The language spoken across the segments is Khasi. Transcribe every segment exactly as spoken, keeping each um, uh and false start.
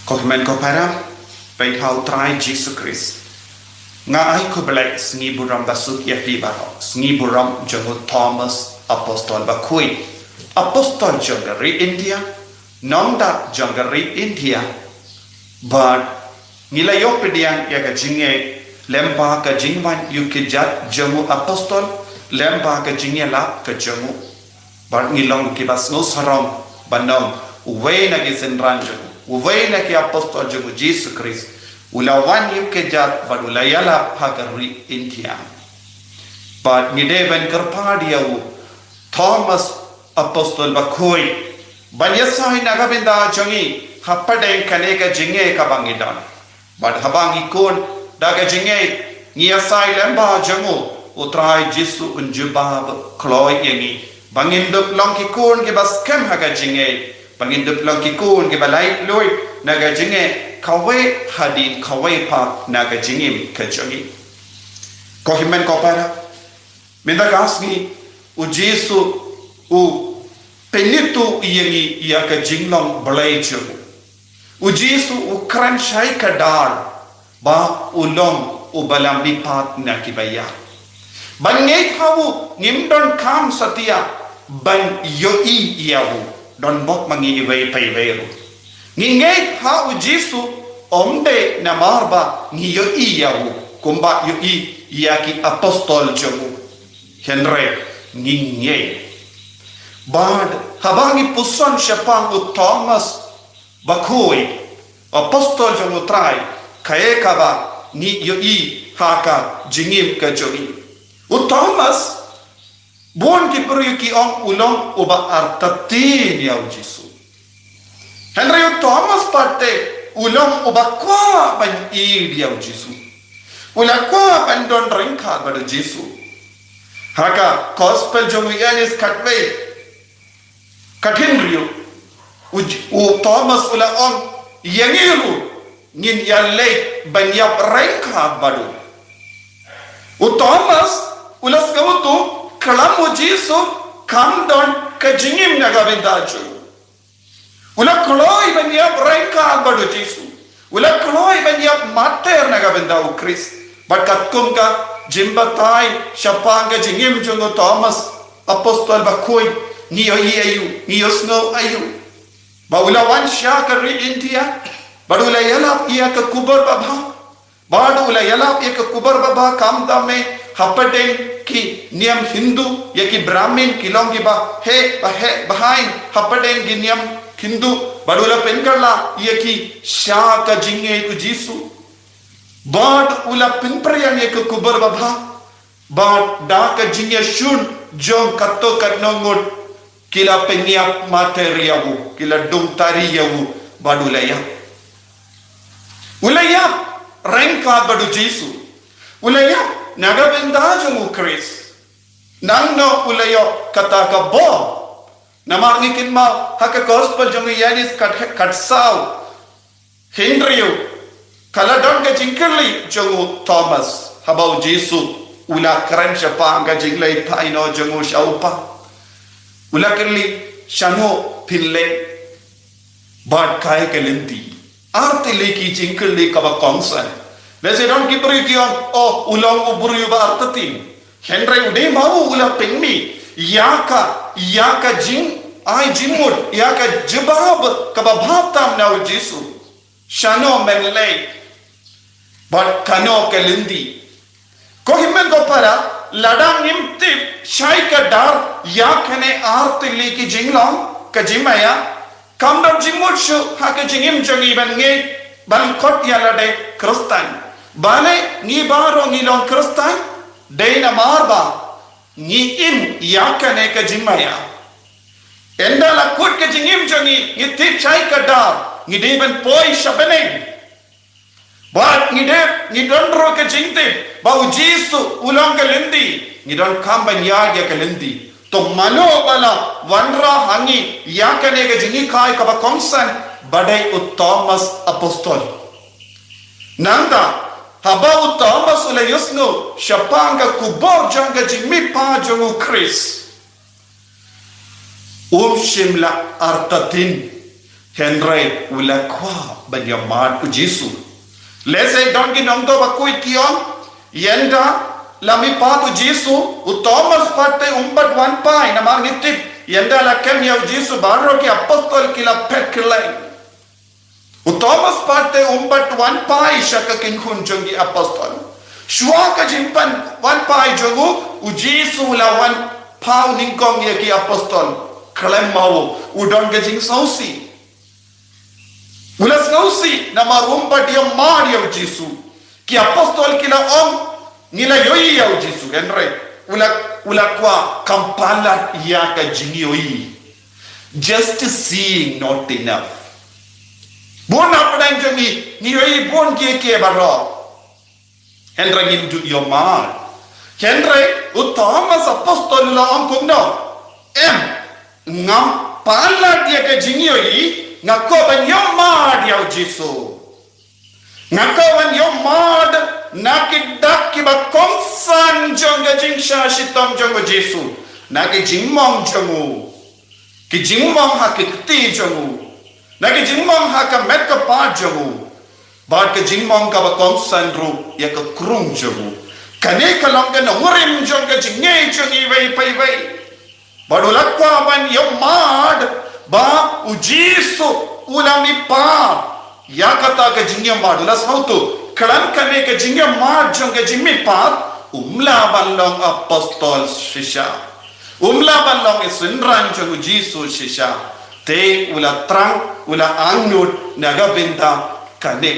Ko hynmen ko para, peit ha u Trai Jisu Khrist. Nga ai khublei sngi burom basuk ïa phi baroh, sngi burom jong u Thomas Apostol Bakhuid, Apostol jong ka ri India, nongda jong ka ri India. Bad ngi la ïoh pdiang ïa ka jingngeit lyngba ka jingwan ïuh kjat jong u Apostol, lyngba ka jingïalap ka jong u. Bad ngi long kiba sngewsarong ban ong, uwei na ki synran jong u, uwei na ki Apostol jong u Jisu Khrist, u la wan ïuh kjat bad u la ïalap ha ka ri India. Bad ngi dei ban kyrpad ïa u Thomas Apostol Bakhuid ban ïasai na ka bynta jong ngi hapdeng kane ka jingngeit kaba ngi don. Bad haba ngi khun da ka jingngeit, ngi ïasai lyngba jong u, u Trai Jisu un jubab kloi ïa ngi ba ngin dup long ki khun kiba skhem ha ka jingngeit, ba ngin dup long ki khun kiba laitluid na ka jingngeit, kawei hadien kawei pat na ka jingim ka jong ngi. Ko hynmen ko para, mynta ka sngi u Jisu u pynithuh ïa ngi ïa ka jinglong Blei jong u. U Jisu u kren shai kdar ba u long uba la mih pat na kiba ïap. Ban ngeit ha u ngim donkam satia ban ïohi ïa u, donbok ma ngi iwei pa iwei ruh. Ngi ngeit ha u Jisu ym dei namar ba ngi ïohi ïa u kumba ïohi ïa ki Apostol jong u. Hynrei ngi ngeit. Bad haba ngi puson shaphang u Thomas Bakhuid, Apostol jong u Trai, kaei kaba ngi ïohi ha ka jingim ka jong ngi. U Thomas, bun ki briew ki ong u long uba artatien ïa u Jisu. Hynrei u Thomas pat te u long uba kwah ban ïeid ïa u Jisu. U la kwah ban don ryngkat bad u Jisu. Ha ka Gospel jong u Ïoannis khatwei, khathynriew, u, u Thomas u la ong, ïa ngi ruh ngin ïaleit ban ïap ryngkat bad u. U Thomas u la sngewthuh khlem u Jisu kam don ka jingim na ka bynta jong u. U la kloi ban ïap ryngkat bad u Jisu. U la kloi ban ïap martir na ka bynta u Khrist. Bad katkum ka jingbatai shaphang ka jingim jong u Thomas Apostol Bakhuid, ngi ïohi aïu, ngi ïohsngew aïu? Ba u la wan sha ka ri India bad u la ïalap ïa ka kubur babha. Bad u la ïalap ïa ka kubur babha khamtam eh hapdeng ki niam Hindu, ïa ki Brahmin ki long kiba heh, ba heh, ba heh hapdeng ki niam Hindu. Bad u la pynkylla ïa ki sha ka jingngeit u Jisu. Bad u la pynpriang ïa ka kubur babha. Bad da ka jingïashun jong katto katno ngut ki la pynïap martir ïa u, ki la dung tari ïa u, bad u la ïap. U la ïap ryngkat bad u Jisu. U la ïap na ka bynta jong u Khrist. Nangno u la ïoh kata ka bor? Namar ngi kynmaw ha ka Gospel jong u Ïoannis khat, khatsaw, hynriew, ka la don ka jingkylli jong u Thomas haba u Jisu u la kren shaphang ka jingleit phai noh jong u sha u Kpa. U la kylli, shano phin leit bad kaei ka lynti? Ar tylli ki jingkylli kaba kongsan. Lehse don ki briew ki ong, oh, u long u briew ba artatien. Hynrei u dei ma u u la pynmih ïa ka, ïa ka jingai jingmut, ïa ka jubab kaba bha tam na u Jisu. Shano men leit bad kano ka lynti? Ko hynmen ko para, lada ngim tip shai kdar ïa kane ar tylli ki jinglong, ka jingmaïa, kam don jingmut shuh ha ka jingim jong ngi ban ngeit, ban khot ïa lade Khristan. Balei ngi baroh ngi long Khristan? Dei namar ba ngi im ïa kane ka jingmaïa. Ynda la kut ka jingim jong ngi, ngi tip shai kdar, ngi dei ban poi sha bneng. Bad ngi dei, ngi don ruh ka jingtip ba u Jisu u long ka lynti, ngi donkam ban ïaid ïa ka lynti. To mano ba la wanrah ha ngi ïa kane ka jinghikai kaba kongsan, ba dei u Thomas Apostol. Nangta, haba u Thomas u la ïohsngew shaphang ka kubur jong ka jingmihpat jong u Khrist, um shym la artatien. Hynrei u la kwah ban ïa mad u Jisu. Lehse don ki nongdo ba khuid ki ong, ynda la mih pat u Jisu, u Thomas pat te um pat wan phai, namar ngi tip ynda la kem ïa u Jisu baroh ki apostol ki la phet kylleng. U Thomas pat te um pat wan phai sha ka kynhun jong ki apostol. Shuwa ka jingwan phai jong u, u Jisu u la wan pynpaw nyngkong ïa ki apostol. Khlem ma u, u don ka jingsngewsih. U la sngewsih namar um pat ïa mad ïa u Jisu. Ki apostol ki la ong, ngi la ïohi ïa u Jisu, hynrei u la, u la kwah kam palat ïa ka jingïohi. Just seeing not enough. Bun na pdeng jong ngi, ngi ïohi bun kiei kiei baroh, hynrei ngim ju ïohi mad. Hynrei u Thomas apostol u la ong kumno? Em, ngam palat ïa ka jingïohi, nga kwah ban ïohi mad ïa u Jisu. Nga kwah ban ïohi mad na ki dak kiba kongsan jong ka jingshah shitom jong u Jisu, na ki jingmong jong u, ki jingmong ha ki kti jong u, na ki jingmong ha ka met ka phad jong u, bad ka jingmong kaba kongsan ruh ïa ka krung jong u. Kane ka long ka nongrim jong ka jingngeit jong iwei pa iwei. Bad u la kwah ban ïohi mad ba u Jisu u la mih pat. Ïa kata ka jingïohi mad, u la sngewthuh, khlem kane ka jingïohi mad jong ka jingmih pat, um lah ban long apostol shisha. Um lah ban long i synran jong u Jisu shisha. Te u la thrang, u la angnud na ka bynta kane.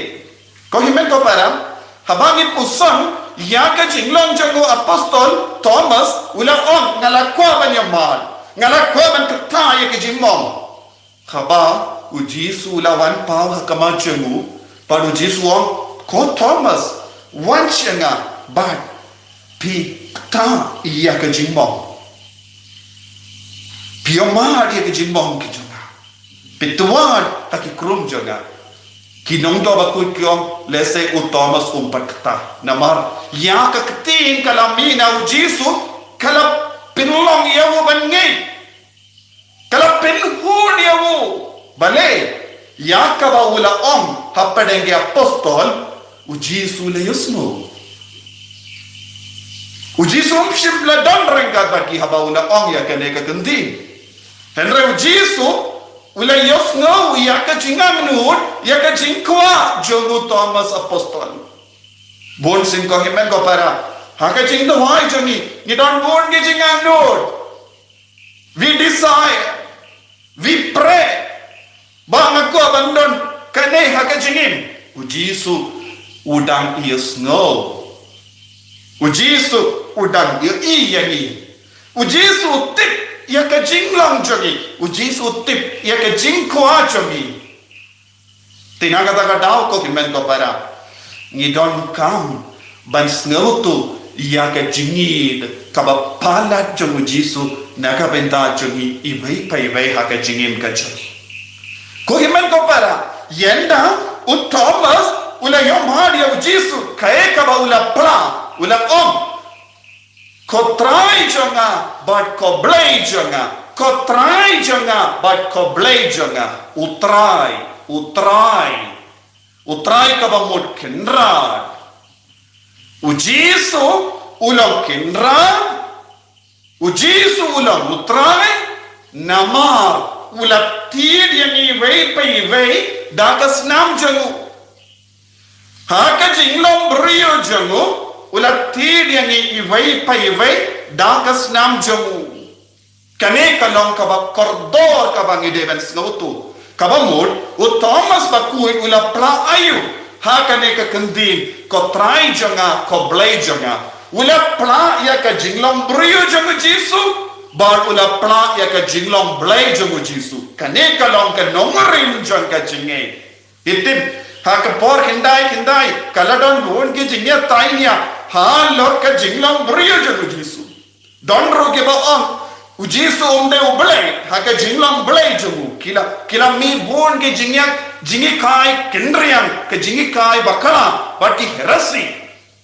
Ko hynmen ko para, haba ngi pyrshang ïa ka jinglong jong u apostol Thomas, u la ong, nga la kwah ban ïohi mad, nga la kwah ban kata ïa ka jingmong. Haba u Jisu u la wan paw ha khmat jong u, bad u Jisu u ong, ko Thomas, wan sha nga bad pyrta ïa ka jingmong. Pyrta ïa ka jingmong ka jong nga. Pyrta ha ki krung jong nga. Ki nongdo ba khuid ki ong, lehse u Thomas um pat kata. Namar ïa ka ktien ka la mih na u Jisu, ka la pynlong ïa u ban ngeit. Ka la pynhun ïa u. Balei, ïa kaba u la ong hapdeng ki apostol, u Jisu u la ïohsngew. U Jisu um shym la don ryngkat bad ki haba u la ong ïa kane ka ktien. Hynrei u Jisu u la ïohsngew ïa ka jingangnud, ïa ka jingkwah jong u Thomas apostol. Bun sien ko hynmen ko para, ha ka jingduwai jong ngi, ngi don bun ki jingangnud. We desire, we pray, ba nga kwah ban don kane ha ka jingim. U Jisu u dang ïohsngew. U Jisu u dang ïohi ïa ngi. U Jisu u tip ïa ka jinglong jong ngi. U Jisu u tip ïa ka jingkwah jong ngi. Te na kata ka daw ko hynmen ko para, ngi donkam ban sngewthuh ïa ka jingïeid kaba palat jong u Jisu na ka bynta jong ngi iwei pa iwei ha ka jingim ka jong ngi. Ko hynmen ko para, ynda u Thomas u la ïohi mad ïa u Jisu, kaei kaba u la phla, u la ong, ko Trai jong nga bad ko Blei jong nga. Ko Trai jong nga bad ko Blei jong nga. U Trai, u Trai, u Trai kaba mut Kynrad. U Jisu u long Kynrad. U Jisu u long u Trai. Namar u la tied ïa ngi iwei pa iwei da ka snam jong u. Ha ka jinglong briew jong u, u la tied ïa ngi iwei pa iwei da ka snam jong u. Kane ka long kaba kordor kaba ngi dei ban sngewthuh. Kaba mut, u Thomas bakhuid u la phla aïu ha kane ka ktien, ko Trai jong nga, ko Blei jong nga. U la phla ïa ka jinglong briew jong u Jisu, bad u la phla ïa ka jinglong Blei jong u Jisu. Kane ka long ka nongrim jong ka jingngeit. Phi tip, ha ka por khyndai khyndai, ka la don bun ki jingïatainia halor ka jinglong briew jong u Jisu. Don ruh kiba ong, u Jisu um dei u Blei, ha ka jinglong Blei jong u. Ki la, ki la mih bun ki jingïa, jinghikai kynriang, ki jinghikai bakla, bad ki heresy.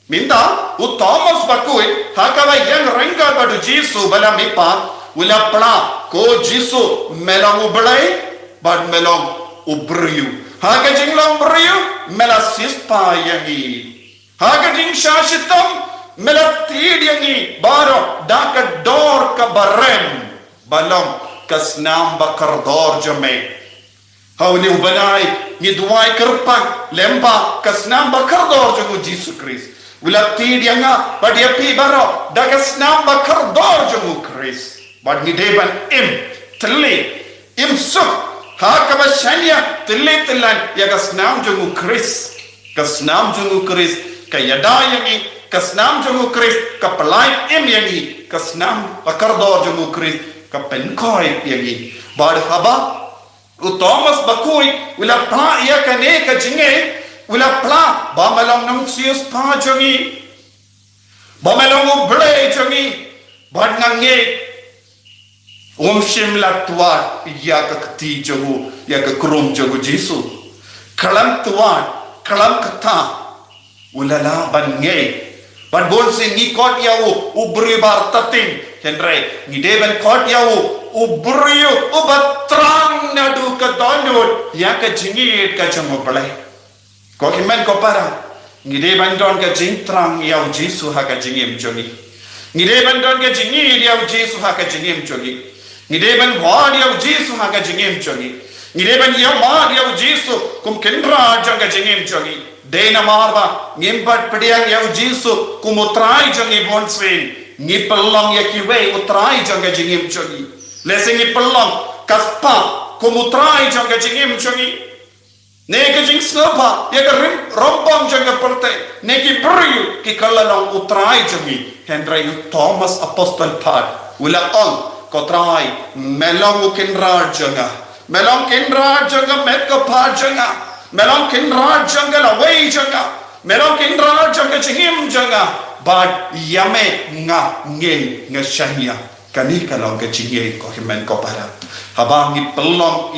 Mynta u Thomas bakhuid, ha kaba ïeng ryngkat bad u Jisu ba la mihpat, u la phla, ko Jisu, me long u Blei, bad me long u briew. Ha ka jinglong briew, me la siewspah ïa ngi. Ha ka jingshah shitom, me la tied ïa ngi baroh da ka dor kaba rem, ba long ka snam bakordor jong me. Ha une u bnai, ngi duwai kyrpang lyngba ka snam bakordor jong u Jisu Khrist. U la tied ïa nga bad ïa phi baroh da ka snam bakordor jong u Khrist. Bad ngi dei ban im, tylli, im suk, ha kaba shaniah, tylli tyllan ïa ka snam jong u Khrist. Ka snam jong u Khrist ka ïada ïa ngi, ka snam jong u Khrist ka pyllait im ïa ngi, ka snam bakordor jong u Khrist ka pynkhiah ïa ngi. Bad haba u Thomas Bakhuid u la pla ïa kane ka jingngeit, u la pla ba me long nongsiewspah jong ngi, ba me long u Blei jong ngi, bad nga ngeit um shym la twad ïa ka kti jong u, ïa ka krum jong u Jisu. Khlem twad, khlem kata, u la lah ban ngeit. Bad bunsien ngi khot ïa u u briew ba artatien, hynrei ngi dei ban khot ïa u u briew uba thrang naduh ka dohnud ïa ka jingngeit ka jong u Blei. Ko hynmen ko para, ngi dei ban don ka jingthrang ïa u Jisu ha ka jingim jong ngi. Ngi dei ban don ka jingngeit ïa u Jisu ha ka jingim jong ngi. Ngi dei ban wad ïa u Jisu ha ka jingim jong ngi. Ngi dei ban ïa wad ïa u Jisu kum Kynrad jong ka jingim jong ngi. Dei namar ba ngim pat pdiang ïa u Jisu kum u Trai jong ngi bunsien, ngi pynlong ïa kiwei u trai jong ka jingim jong ngi. Lehse ngi pynlong ka spah kum u trai jong ka jingim jong ngi. Ne ka jingsngewbha ïa ka rim, rympang jong ka pyrthei, ne ki briew ki kylla long u trai jong ngi. Hynrei u Thomas Apostol pat u la ong, ko Trai, me long u Kynrad jong nga. Me long Kynrad jong ka met ka phad jong nga. Me long Kynrad jong ka lawei jong nga. Me long Kynrad jong ka jingim jong nga. Bad ïa me nga ngeit, nga shaniah. Kane ka long ka jingngeit, ko hynmen ko para. Haba ngi pynlong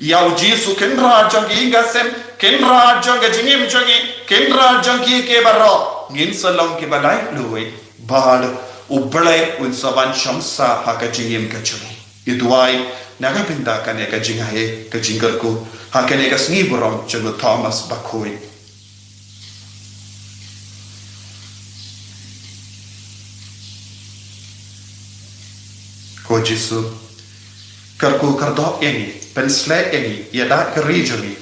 ïa u Jisu Kynrad jong ka ïing ka sem, Kynrad jong ka jingim jong ngi, Kynrad jong kiei kiei baroh, ngin sa long kiba laitluid. Bad u Blei un sa wan shong sah ha ka jingim ka jong ngi. Ngi duwai na ka bynta kane ka jingaiei, ka jingkyrkhu ha kane ka sngi burom jong u Thomas Bakhuid. Ko Jisu, kyrkhu kyrdoh ïa ngi, pynshlei ïa ngi, ïada ka ri jong ngi,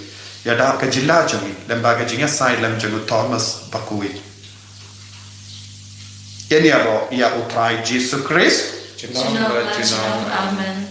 ïada ka jylla jong ngi lyngba ka jingïasaid lem jong u Thomas Bakhuid. Ïa ngi ïaroh ïa u Trai Jisu Khrist. Junom la junom. Amen.